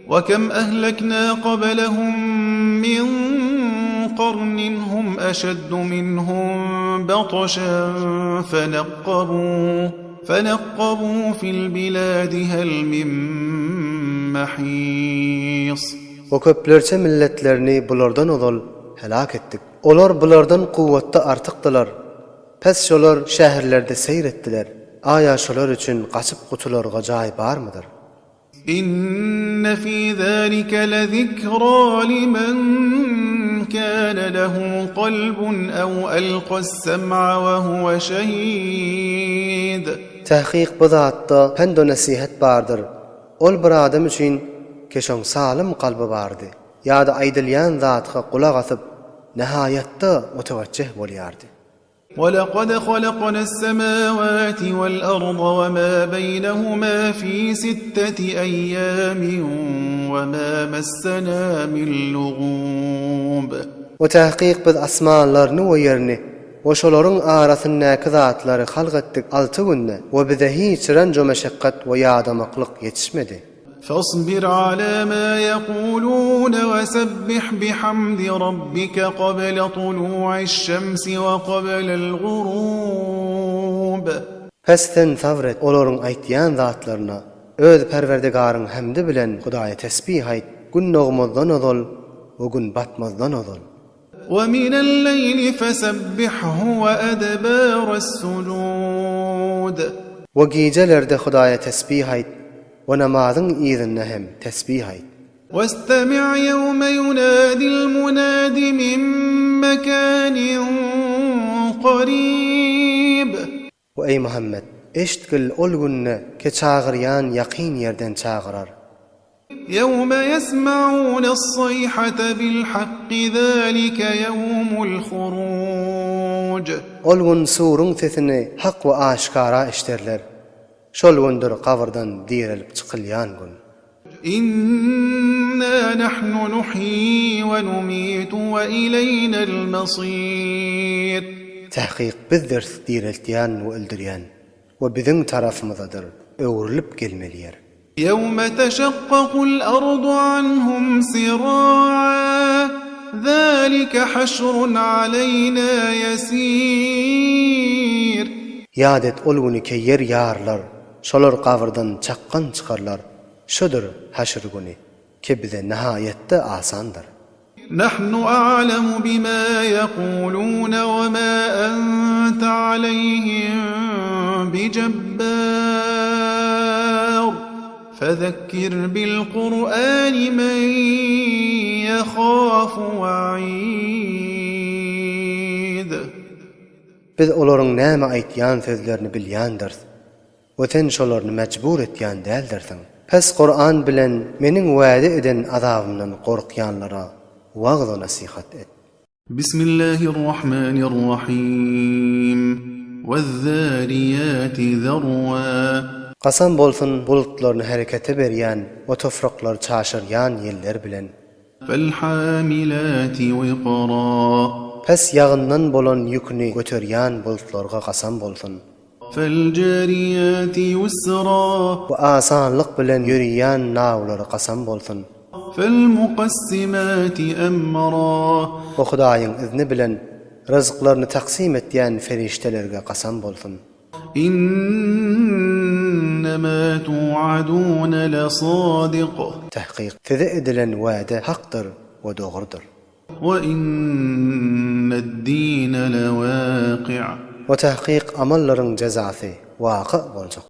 وكم أهلكنا قبلهم من قرن هم أشد منهم بطشا فنقبوا فنقبوا في البلاد هل من محيص. We köplerçe milletlerini bulardan ozal helak etdik. Olar bulardan kuwwatda artykdylar. Pes şolar şäherlerde seýr etdiler. Aýa şolar üçin gaçyp gutularga jaý barmydyr? Inne fi zalike lezikra limen kana lehu kalbun ew elkas sem'a we huwe şehid. Tahkyk bu zatda pend-u nesihat bardyr. Ol bir adam üçin ki şoň salym kalby bardy, ýa-da aýdylýan zatga gulak asyp, nihaýatda mutewejjeh bolýardy. وَلَقَدْ خَلَقْنَا السَّمَاوَاتِ وَالْأَرْضَ وَمَا بَيْنَهُمَا فِي سِتَّةِ أَيَّامٍ وَمَا مَسَّنَا مِنْ لُغُوبٍ. We tahkyk biz asmanlaryny we ýerini we şolaryň arasyndaky zatlary halk etdik alty günde we bize hiç renj-u-meşakgat we ýadamaklyk ýetişmedi. Fasbir ala ma ýekulun we sebbih bihamdi rabbike kable tulu'iş-şemsi we kablel gurub. Pes sen sabr et olaryň aýtýan zatlaryna, öz Perwerdigaryň hemdi bilen Hudaýa tesbih aýt, gün dogmazdan ozal we gün batmazdan ozal. We minel-leýli fesebbihhu we edbâres-sujûd. We gijelerde Hudaýa tesbih aýt we namazyň yzynda hem tesbih aýt. Westemi' ýewme ýunâdil-munâdi min mekânin qarîb. We eý Muhammet, eşitgil ol günde ki çagyrýan ýakyn ýerden çagyrar. Ýewme ýesma'unes-saýhate bil-hakki zalike ýewmul-huruj. Ol gün suruň sesini hak we aşgara eşderler. Şol gündür gabyrdan direlip çykylýan gün. Inna nahnu nuhýi we numitu we ileýnel mesyr. Tahkyk bizdiris direltýän we öldürýän we biziň tarapymyzadyr öwrülip gelmeli ýer. Ýewme teşakkakul ardu anhum sira'a zalike haşrun aleýna ýesir. Ýat et ol güni ki ýer ýarylar, şolar gabyrdan çakgan çykarlar, Şudur haşr güni, ki bize nihaýatda asandyr. Nahnu a'lemu bima ýekulune we ma ente aleýhim bijebbar. Fezekkir bil Kur'ani men ýehafu we'id. Biz olaryň näme aýtýan sözlerini bilýändiris. We sen şolaryny mejbur etýän däldirsiň. Pes Kuran bilen Meniň wäde eden azabymdan gorkýanlara wagyz-u-nesihat et. Bismillahirrahmanirrahim. Wezzâriýâti zerwâ. Kasam bolsun bulutlaryny herekete berýän we tofraklary çaşyrýan ýeller bilen. Felhâmilâti wikrâ. Pes ýagyndan bolan ýüküni göterýän bulutlarga kasam bolsun. Feljariyati ýusra. We asanlyk bilen ýöriýän nawlara kasam bolsun. Felmukassimati emra. We Hudaýyň izni bilen ryzklaryny taksym etýän perişdelerge kasam bolsun. Innemâ tu'adûne lesadyk. Tahkyk, size edilen wade hakdyr we dogrudyr. We inne'd-dîne lewaqi'a. We tahkyk amallaryň jezasy waka boljak.